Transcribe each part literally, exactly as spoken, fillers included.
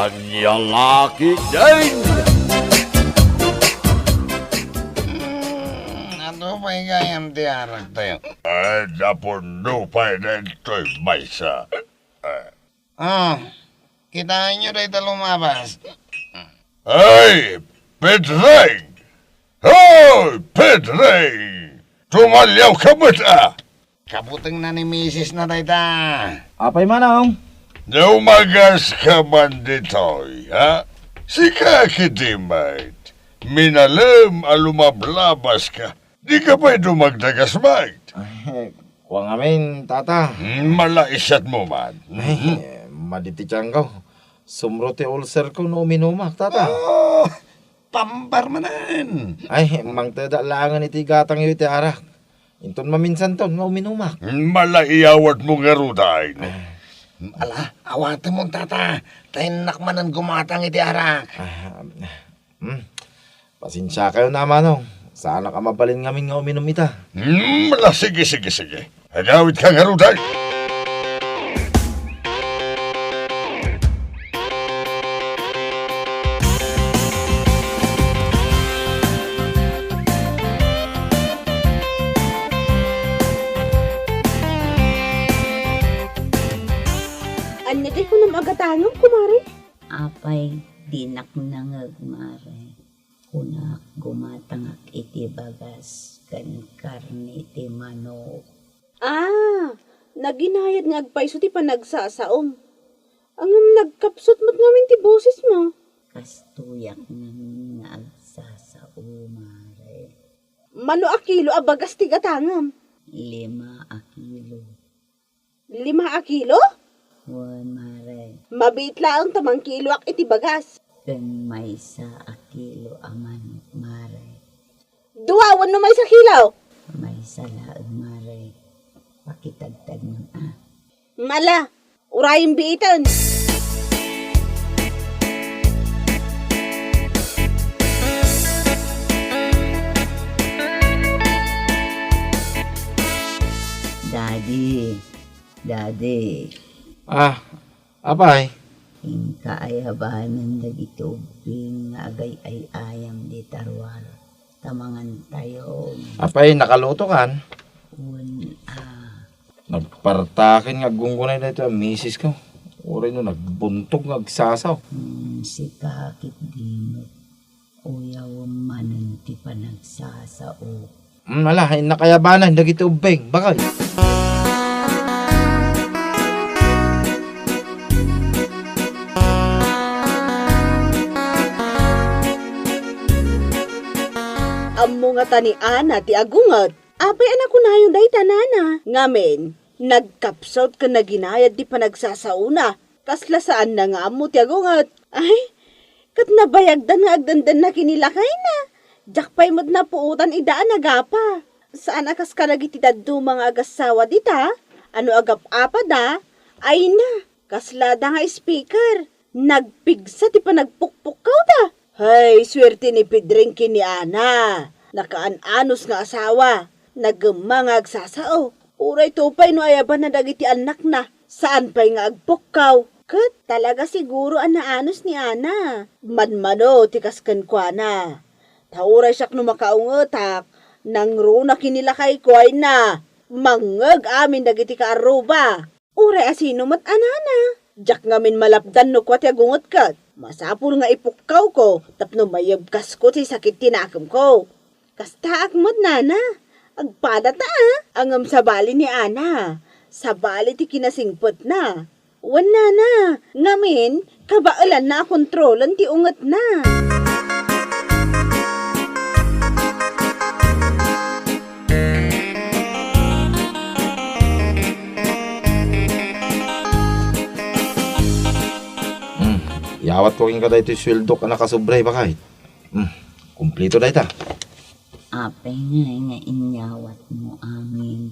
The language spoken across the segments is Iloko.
Ania la ketdin? Hmm, adu pay gayam ti araktayo. Ay, napuno pay daytoy maysa. Ah. Ah, kitaenyo dayta lumabas. Ay, Pedring! Hoy, Pedring! Tumaliawka met, a! Kabutengna ni misisna dayta. Apay, Manong? Naumagas ka man ditoy, ha? Sika ketdi met. Minalem a lumablabas ka. Dika pay dumagdagas met. Ay, kua ngamin, Tata. Hmm, malaisat mo man. Ay, madi ti tiangko. Sumro ti ulcer ko no uminumak, Tata. Ah, pambar manen. Ay, mangtedak laengen iti gatangyo iti arak. Inton maminsanton nga uminumak. Malaiyawat mo ngaruden. Ah. Ala, awatem mo, Tata. Ta innak manen gumatang iti arak. Ah, hmm. Pasensiakayon, Manong. Saanak a mabalin ngamin nga uminum ita. Hmm, ala, sige, sige, sige. Agawidka ngaruden. Ania ti kunam a gatangem, kumare? Apay, dinak nangngeg, mare. Kunak, gumatangak iti bagas ken karne ti manok. Ah, naginayad nga agpayso ti panagsasaom. Ngem nagkapsut met ngamin ti bosesmo. Kastoyak ngamin nga agsasao, mare. Mano a kilo a bagas ti gatangem? Lima a kilo. Lima a kilo? Wen, mare. Mabiit laeng ta mangkiloak iti bagas. Ken maysa a kilo a manok, mare. Dua wenno maysa kilo? Maysa laeng, mare. Pakitagtagmon, a. Ala, urayem biiten. Daddy, Daddy. Ah, apay? Inka ayabanen dagiti ubbing nga agay-ay-ayam dita ruar, ta mangantayo. Apay, nakalutokan? Wen, a. Nagpartaken nga aggunggunay daytoy a misis ko. Uray no nagbuntog nga agsasao. Hmm, sika ketdi met. Uyawem manen ti panagsasao. Hmm, ala, innak ayabanen dagiti ubbing, bakay. Ammo ngata ni Ana ti agunget. Apay a nakunayon dayta, nana? Ngamin, nagkapsut ken naginayad ti panagsasaona. Kasla saanna nga ammo ti agunget. Ay, ket nabayagdan nga agdendenna ken ni lakayna. Diak pay met napuotan ida a nagapa. Saan a kas kadagiti dadduma nga agassawa dita, a no agap-apada, ayna, kaslada nga speaker. Nagpigsa ti panagpukpukkawda. Hay, suerte ni Pedring ken ni Ana. Nakaan-anos nga asawa. Nagemma nga agsasao. Uray to pay no ayabanna dagiti annakna. Saan pay nga agpukkaw. Ket talaga siguro a naanos ni Ana. Manmano ti kas kenkuana. Ta uray siak no makaungetak, nangruna ken ni lakayko, ayna. Mangngeg amin dagiti kaarruba. Uray asino met a nana, diak ngamin malapdan no kua ti agungetket. Masapul nga ipukkawko tapno mayebkasko ti sakit ti nakemko. Kastaak met, nana. Agpadata, a. Ngem sabali ni Ana, sabali ti kinasingpetna. Wen, nana, ngamin, kabaelanna a kontrolen ti ungetna. Hmm, iyawatko kenka daytoy sueldok a nakasobra, bakay. Hmm, kumpleto dayta. Apay ngay nga inyawatmo amin?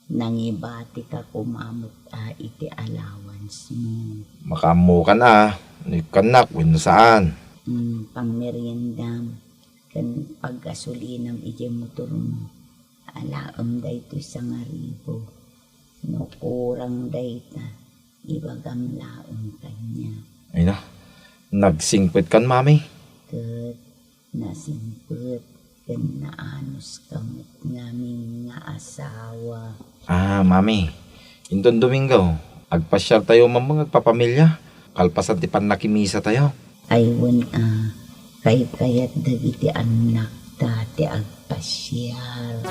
Nangibatika koma met a iti allowance mo. Makaammokan a, no ikkannak wenno saan. Mm, pangmeriendam, ken paggasolinam idiay motormo. Alaem daytoy sangaribu. No kurang dayta, ibagam laeng kaniak. Ay na, Nagsingpetkan, Mami. Ket nasingpet ken naanuska met ngamin nga asawa. Ah, Mami, inton Domingo, agpasiartayo man nga agpapamilia, kalpasan ti pannakimisatayo. Ay, wen a, kaykayat dagiti annakta ti agpasiar.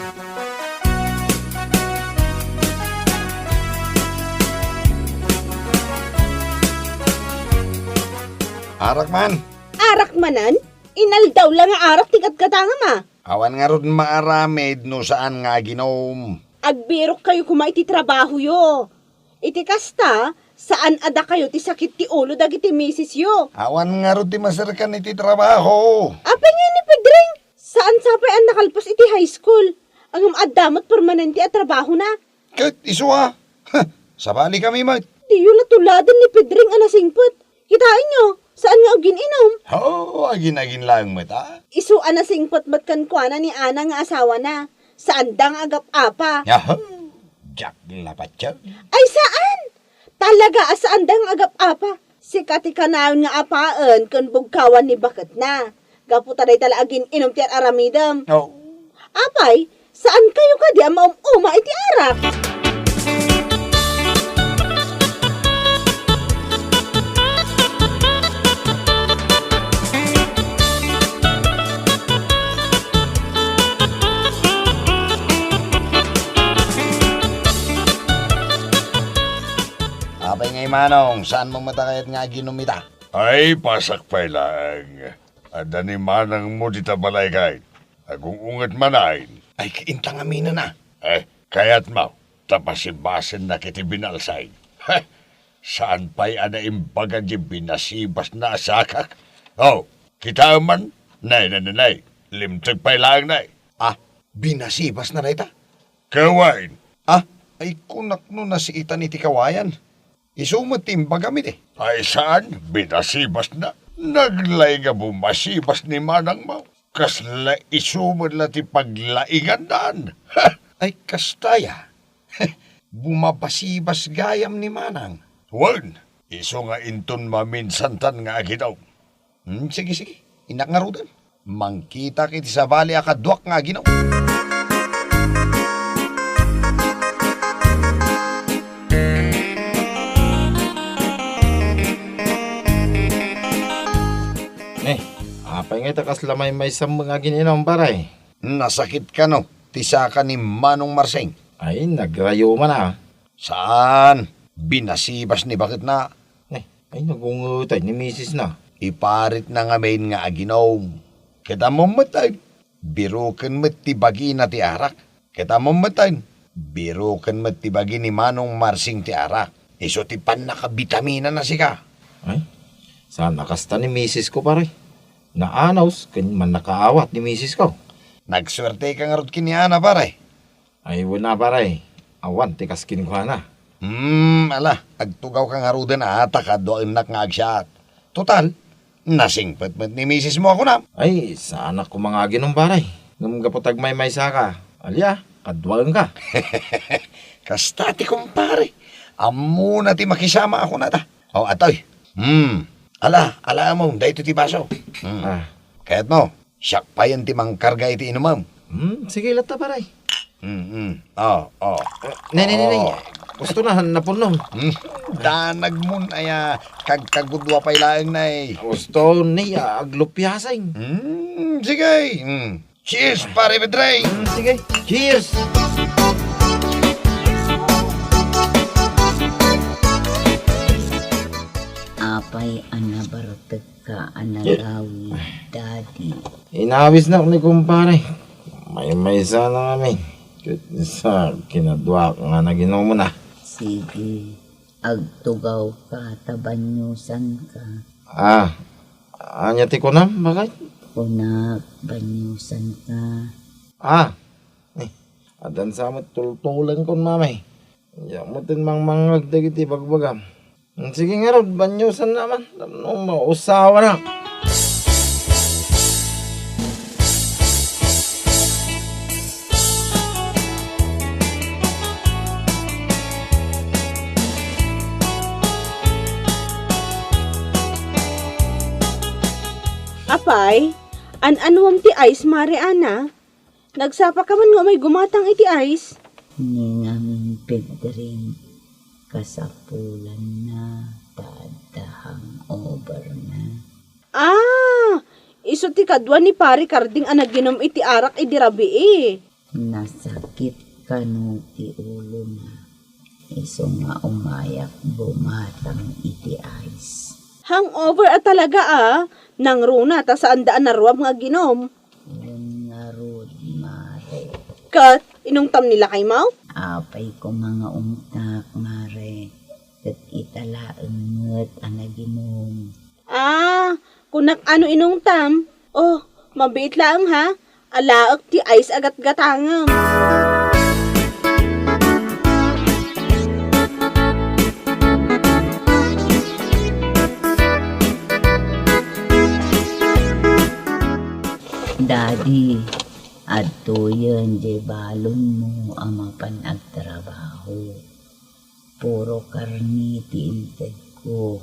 Arak man. Arak manen? Inaldaw la nga arak ti gatgatangam a. Awan ngarud maaramid no saan nga aginom. Agbirokkayo koma iti trabahoyo. Iti kasta, saan a dakayo ti sakit ti ulo dagiti misisyo. Awan ngarud ti maserkan iti trabaho. Apay ngay ni Pedring? Saan sapay a nakalpas iti high school. Ngem adda met permanente a trabahona. Ket isu a. Sabalikami met. Diyo la tuladen ni Pedring a nasingpet. Kitaenyo, saan nga agin-inom. Ho, agin-agin laeng met a. Isu a nasingpet met kenkuana ni Ana nga asawana. Saanda nga agap-apa. Aho, diak la patien. Ay, saan! Talaga a saanda nga agap-apa. Sika ti kanayon nga apaen ken bugkawan ni baketna. Gapu ta dayta la agin-inom ti ar-aramidem. Oh. Apay, saan kayo kadi a maum-uma iti arak? Apay ngay, Manong, saan mo met a kayat nga aginom ita? Ay, pasak pay laeng. Adda ni manangmo dita balay kay. Agung-unget manen. Ay, inta ngamin a. Eh, kayatmo, ta basibasennak iti binalsay. Heh, saan pay a naimbaga di binasibasna a sakak? Oh, kitaem man. Nay, nay, nay, nay. Limteg pay laeng, nay. Ah, binasibasna dayta? Ket wen. Ah, ay kunak no nasiitan iti kawayan. Isu met ti imbagam idi. Ay saan, binasibasna. Naglaing a bumasibas ni manangmo. Kasla isu met la ti paglaingandan. Ha! Ay kasta ya. Bumabasibas gayam ni manang. Wen, isu nga inton maminsantan nga aginom. Hmm, sige, sige. Innak ngaruden. Mangkitak iti sabali a kaduak nga aginom. Eh, apay ngay ta kasla maymaysa nga agin-inom, pare? Nasakit kano ti saka ni Manong Marsing? Ay, nagrayo man a. Saan? Binasibas ni baketna. Eh, ay, nagungetay ni misisna. Iparitna ngamin nga aginom. Ket ammom met ay, biroken met ti bagina ti arak. Ket ammom met ay, biroken met ti bagi ni Manong Marsing ti arak. Isu ti pannakabitaminana sika. Ay, saan a kasta ni misisko, pare. Naanos ken mannakaawat ni misisko. Nagsuerteka ngarud ken ni Ana, pare. Ay, wen a, pare. Awan ti kas kenkuana. Hmm, ala, agtugawka ngaruden a ta kaduaennak nga agsiat. Total, nasingpet met ni misismo a kunam. Ay, saanak koma nga aginom, pare. Ngem gapu ta agmaymaysaka, alia, kaduaenka. Kasta ti kumpare. Ammona ti makisama a kunata. O, atoy. Hmm. Ala, ala mo, daytoy ti baso. Hmm. Ah. Kayatmo, siak payen ti mangkarga iti inumem. Hmm, sige latta, pare. Hmm, hmm. O, o. Eh, ne, ne, ne, ne. O. Gusto na, napunno. Hmm. Danagmon aya, kagkagudua pay laeng, nay. Gusto ni, ah, aglupiasing. Hmm, sige. Hmm. Cheers, pare Pedring. Hmm, sige. Cheers. Apay a nabartek ka a nagawid, Daddy. Inawisnak ni kumpare. Maymaysa na kami. Ket sa kinaduak nga naginomon a. Sige, agtugawka ta banyosanka. Ah, ania ti kunam, bakay? Kunak, banyosanka. Ah, eh, addan sa met tultulengkon, mamay. Diak metten mangmangngeg dagiti bagbagam. Sige ngarud, banyosannak man tapno mausawanak. Apay, an-anuam ti ice, Mare Ana? Nagsapa ka man nga umay gumatang iti ice? Ni ngamin, Pedring, kasapulanna ta adda hangover na. Ah, isu ti kadua ni Pare Karding a naginum iti arak idi rabii. Nasakit kano ti ulona. Isu nga umayak bumatang iti ice. Hangover a talaga a, nangruna ta saanda a naruam nga aginum. Wen ngarud, Mare. Ket, inungtam ni lakaymo? Apay koma nga ungtak, Mare. Ket ita laeng met a naginum. Ah, kunak ano inungtam? Oh, mabiit laeng ha. Alaek ti ice a gatgatangem. Daddy, adtoyen jay balonmo a mapan agtrabaho. Puro karne ti intedko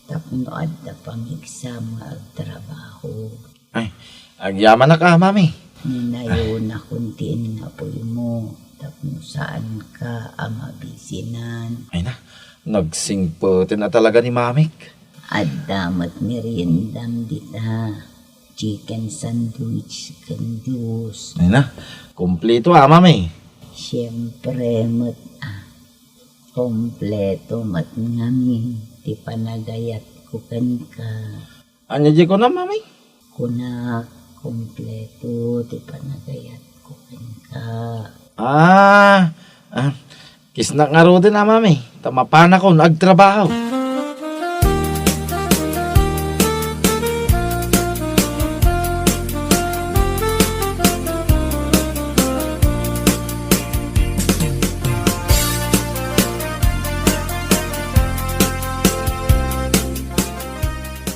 tapno adda pamigsam nga agtrabaho. Ay, agyamanak a, Mami. Ninayonakon ti innapuymo tapno saanka a mabisinan. Ay na, nagsingpeten a talaga ni Mamik. Adda met meriendam dita, chicken sandwich ken juice. Ay na, kumpleto a, Mami. Siyempre met a. Kompleto met ngamin ti panagayatko kenka. Ania diay kunam, Mami? Kunak, kompleto ti panagayatko kenka. Ah, ah, kisnak ngaruden a, Mami, ta mapanakon agtrabaho.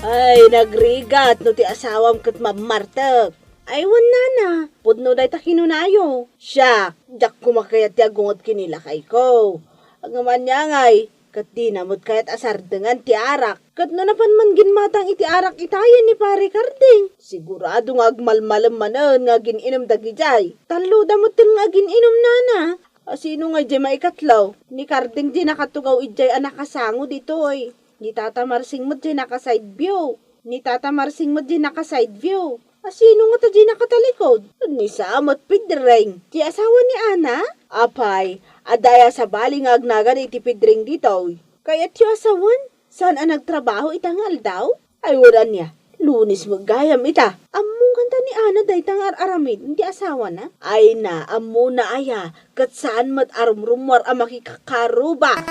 Ay, nagrigat no ti asawam ket mammartek. Ay, wen nana, pudno dayta kinunayo. Siak, diak koma kayat ti agunget ken ni lakayko. Ngem ania ngay, ket dina met kayat a sardengan ti arak. Ket no napan man ginmatang iti arak itayen ni Pare Karding, sigurado nga agmalmalem manen nga agin-inum dagidiay. Talloda metten nga agin-inum nana. A, sino ngay diay maikatlo? Ni Karding diay nakatugaw idiay a nakasango ditoy. Ni Tata Marsing met diay naka-side view. Ni Tata Marsing met diay naka-side view. A, sino ngata diay nakatalikod? Ni Sam met Pedring, ti asawa ni Ana? Apay, adda aya sabali nga agnagan iti Pedring ditoy? Kayatyo a sawen, saan a nagtrabaho ita nga aldaw? Ay, wen ania, Lunes met gayam ita. Ammo kanta ni Ana dayta nga ar-aramiden ti asawana? Ay na, ammona aya, ket saan met a rumrummuar a makikakaruba.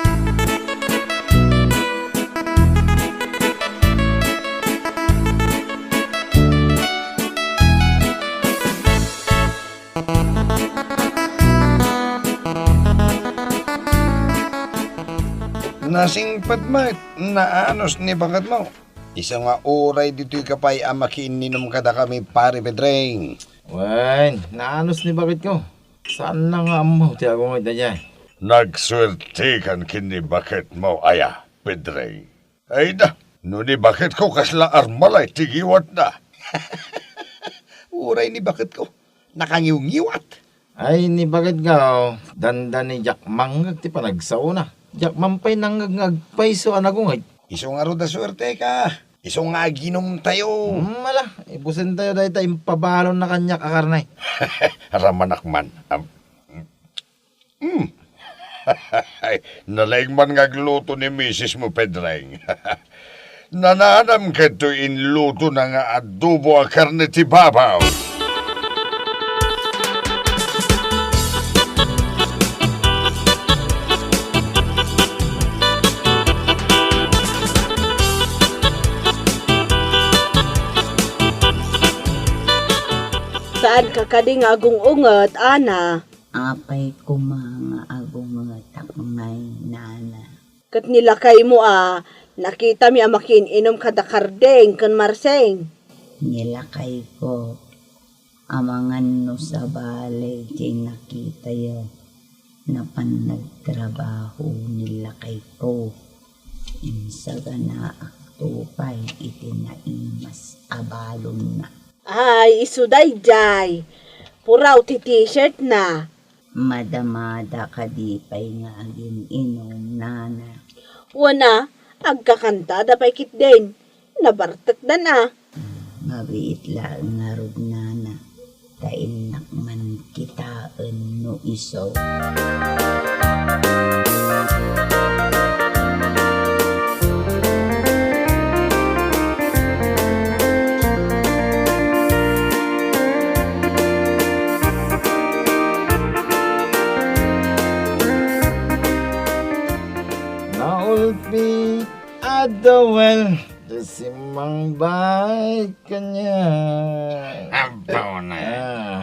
Nasingpet met, naanus ni baketmo. Isu nga uray ditoyka pay a makiinninom kadakami, Pare Pedring. Wen, naanus ni baketko. Saanna nga ammo ti agunget daydiay. Nagsuertekan ken ni baketmo aya, Pedring? Ay da, no ni baketko kasla armalay ti ngiwatna. Uray ni baketko, nakangiwngiwat. Ay, ni baketko, dandani diak mangngeg ti panagsaona. Diak man pay nangngeg nga agpayso a nagunget. Isu ngarud a suerteka. Isu nga aginumtayo. Hmm, ala, ibusentayo dayta impabalonna kaniak a karne. Ramanak man. Am, mm. Nalaing man nga agluto ni misismo, Pedring. Nananam kadto inlutona nga adobo a karne ti babaw. Saanka kadi nga agung-unget, Ana? Apay koma nga agungetak ngay, Nana? Ket ni lakaymo a, nakitami a makiin-inum kada Karding ken Marsing. Ni lakayko, amangan no sabali ti nakitayo, napan nagtrabaho ni lakayko. Insaganaak Upay iti naimas a balonna. Ay, isu daydiay. Puraw ti t-shirt na. Madamada kadi pay nga agin-inum, nana? Wen a, agkakantada pay ketdin. Nabartekdan a. Mabiit laeng ngarud, nana. Ta innak man kitaen no isu. Naulpi a duwel ti simmangbay kaniak. Apo na. Ah.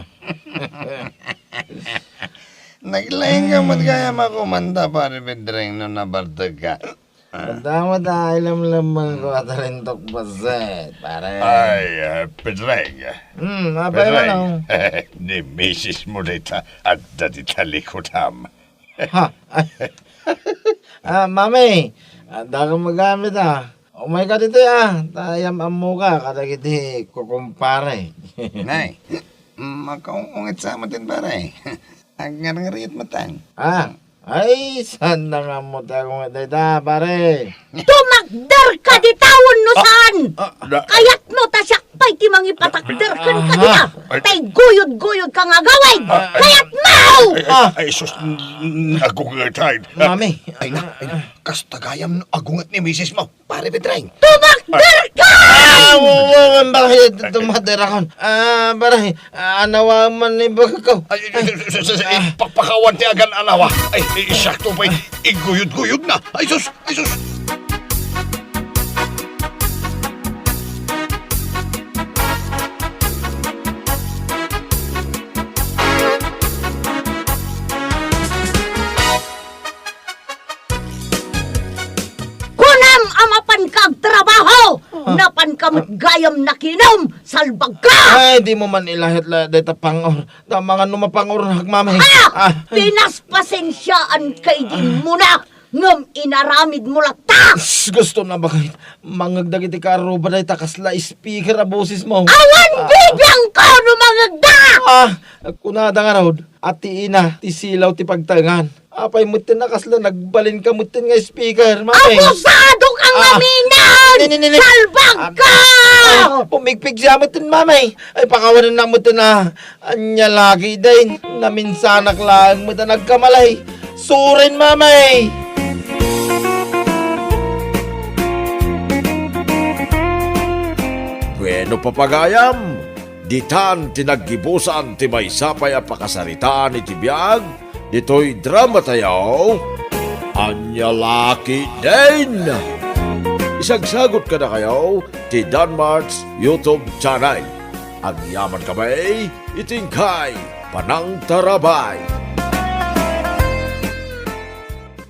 Naglaing ka met gayam a kumanta, Pare Pedreng, no nabartek ka. Kanta met a ilamlamang ko a talintok paset, pare. Ay, eh, Pedreng. Hmm, apay Pedreng, manong? Ni misis mo dita, adda dita likutam. Ha? Ah, mami, adda ka magamit, ah. Umay ka ditoy, ah. Ta yam-ammoka kadagiti kukumpare. Nay, makaung-ungit sa matin, pare. Agngarngariet matang. Ah, ay, saan na nga mo tayo kung ita, pare? Tumakder ka di taon no saan? Ah, ah. Kayat mo ta siak pay ti mangipatakder ken kadita. Ay. Tay guyod-guyod ka nga agawid. Ah, ay. Kayat mo! Ay, ay, Ah. ay, sus, n-, n-, agungetay. Mami. Ay, na, ay, na. Kasta gayam no agunget ni misis mo, Pare Pedreng. Tumakder ka! Ah, wa-, wa-, wa-, bakit tumakder ako? Ah, pare, ah, anawa man ni bagko. Ay, ay, ay, sus, sus, sus, Ah. ipapakawan ti agan-anawa. Ay, ay, sakto pay, iguyod-guyod na. Ay, sus, ay, sus. Kunam a mapan ka agtrabaho! Ah. Napan ka met gayam nakinom! Salbag ka! Ay, di mo man ilahit la dayta pangor. Ta mangan no mapangor, mami. Ah! Ah. Pinaspasensiaan ka idi muna! Ngem inaramid mo latta! Sus, gusto na bakit? Mangeg dagiti kaarruba dayta kasla speaker a boses mo. Awan Ah. bibiangko no mangegda! Ah, kunada ngarud, a ti ina, ti silaw ti pagtaengan. Apay metten a kasla nagbalin ka metten nga speaker, mami? Abusado ka nga Ah. minag! Ni, ni, ni, ni. Salbag Ah. ka! Ah, pumigpig siya metten, mami. Ay, pakawanan na metten a. Ania lagi, dayta naminsanak laeng met a nagkamalay. Surin, mamay! Bueno, papagayam, ditan ti naggibusan ti maysa pay a pakasaritaan iti biag ditoy dramatayo, Ania Laki Din! Isagsagut kadakayo ti Danmart's YouTube channel. Agyaman kami iti inkay panangtarabay.